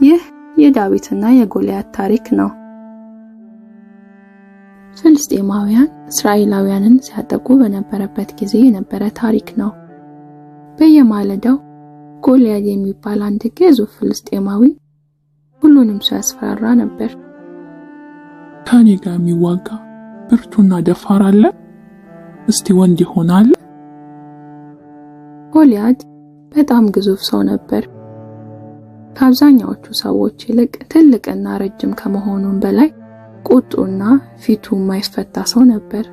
ይህ የዳዊትና የጎልያድ ታሪክ ነው። ፍልስጤማውያን እስራኤላውያንን ሲያጠቁ በነበረበት ጊዜ የነበረ ታሪክ ነው። በየማለዳው ጎልያድ የሚባል አንድ ግዙፍ ፍልስጤማዊ ሁሉንም ሰው ያስፈራራ ነበር። ከኔ ጋር የሚዋጋ ብርቱና ደፋር አለ? እስቲ ወንድ ይሆናል? ጎልያድ በጣም ግዙፍ ሰው ነበር። ከአብዛኛዎቹ ሰዎች ይልቅ ትልቅና ረጅም ከመሆኑም በላይ ቁጡና ፊቱ የማይፈታ ሰው ነበር።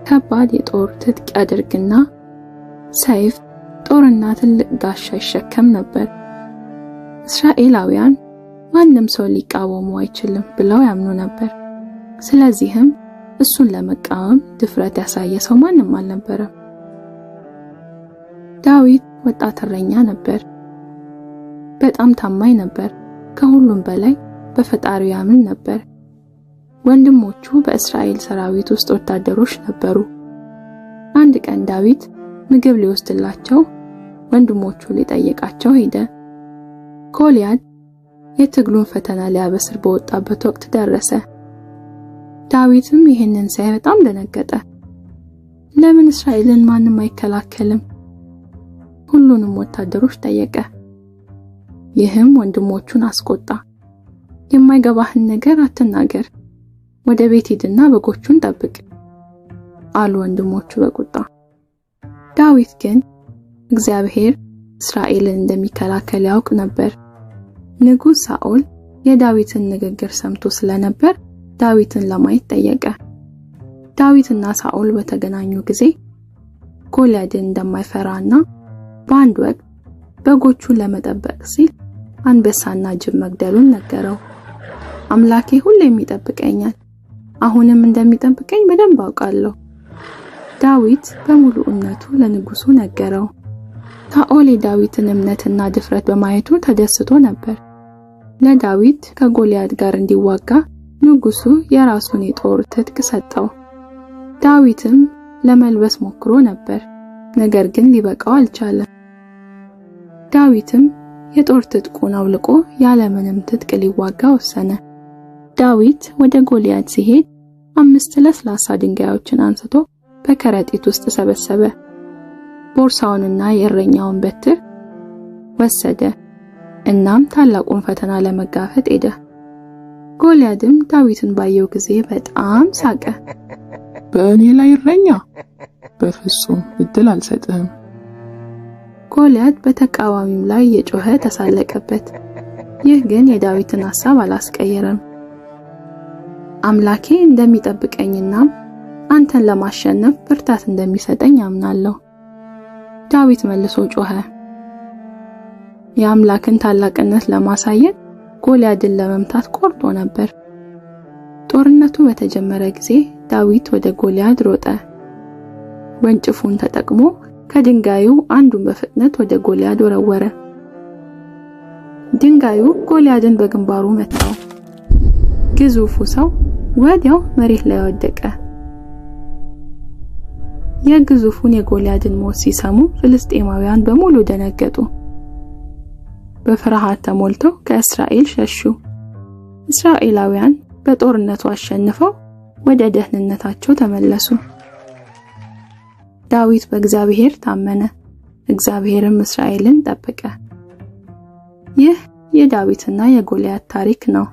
ከባድ የጦር ትጥቅ ያደርግና ሰይፍ፣ ጦርና ትልቅ ጋሻ ይሸከም ነበር። እስራኤላውያን ማንም ሰው ሊቃወሙ አይችልም ብለው ያምኑ ነበር። ስለዚህም እሱን ለመቃወም ድፍረት ያሳየ ሰው ማንም አልነበረም። ዳዊት ወጣት እረኛ ነበር። በጣም ታማኝ ነበር። ከሁሉም በላይ በፈጣሪው ያምን ነበር። ወንድሞቹ በእስራኤል ሰራዊት ውስጥ ወታደሮች ነበሩ። አንድ ቀን ዳዊት ምግብ ሊወስድላቸው ወንድሞቹ ሊጠይቃቸው ሄደ። ጎልያድ የትግሉን ፈተና ሊያበስር በወጣበት ወቅት ደረሰ። ዳዊትም ይህንን ሲያይ በጣም ደነገጠ። ለምን እስራኤልን ማንም አይከላከልም? ሁሉንም ወታደሮች ጠየቀ። ይህም ወንድሞቹን አስቆጣ። የማይገባህን ነገር አትናገር፣ ወደ ቤት ሂድና በጎቹን ጠብቅ አሉ ወንድሞቹ በቁጣ። ዳዊት ግን እግዚአብሔር እስራኤልን እንደሚከላከል ያውቅ ነበር። ንጉሥ ሳኦል የዳዊትን ንግግር ሰምቶ ስለነበር ዳዊትን ለማየት ጠየቀ። ዳዊትና ሳኦል በተገናኙ ጊዜ ጎልያድን እንደማይፈራና በአንድ ወቅት በጎቹን ለመጠበቅ ሲል አንበሳና ጅብ መግደሉን ነገረው። አምላኬ ሁሌም ይጠብቀኛል፣ አሁንም እንደሚጠብቀኝ በደንብ አውቃለሁ። ዳዊት በሙሉ እምነቱ ለንጉሱ ነገረው። ሳኦል የዳዊትን እምነትና ድፍረት በማየቱ ተደስቶ ነበር። ለዳዊት ከጎልያድ ጋር እንዲዋጋ ንጉሱ የራሱን የጦር ትጥቅ ሰጠው። ዳዊትም ለመልበስ ሞክሮ ነበር፣ ነገር ግን ሊበቃው አልቻለም። ዳዊትም የጦር ትጥቁን አውልቆ ያለምንም ትጥቅ ሊዋጋ ወሰነ። ዳዊት ወደ ጎልያድ ሲሄድ 5 ለስላሳ ድንጋዮችን አንስቶ በከረጢት ውስጥ ሰበሰበ። ቦርሳውንና የእረኛውን በትር ወሰደ። እናም ታላቁን ፈተና ለመጋፈጥ ሄደ። ጎልያድም ዳዊትን ባየው ጊዜ በጣም ሳቀ። በእኔ ላይ እረኛ? በፍጹም እድል አልሰጥህም። ጎልያድ በተቃዋሚው ላይ የጮኸ ተሳለቀበት። ይህ ግን የዳዊትን ሐሳብ አላስቀየረም። አምላኬ እንደሚጠብቀኝና አንተን ለማሸነፍ ብርታት እንደሚሰጠኝ አምናለሁ። ዳዊት መልሶ ጮኸ። የአምላክን ታላቅነት ለማሳየት ጎልያድን ለመምታት ቆርጦ ነበር። ጦርነቱ በተጀመረ ጊዜ ዳዊት ወደ ጎልያድ ሮጠ። ወንጭፉን ተጠቅሞ ከድንጋዩ አንዱን በፍጥነት ወደ ጎልያድ ወረወረ። ድንጋዩ ጎልያድን በግንባሩ መታው። ግዙፉ ሰው ወዲያው መሬት ላይ ወደቀ። የግዙፉን የጎልያድን ሞት ሲሰሙ ፍልስጤማውያን በሙሉ ደነገጡ። በፍርሃት ተሞልተው ከእስራኤል ሸሹ። እስራኤላውያን በጦርነቱ አሸንፈው ወደ ደህንነታቸው ተመለሱ። ዳዊት በእግዚአብሔር ታመነ፣ እግዚአብሔርም እስራኤልን ጠበቀ። ይህ የዳዊትና የጎልያድ ታሪክ ነው።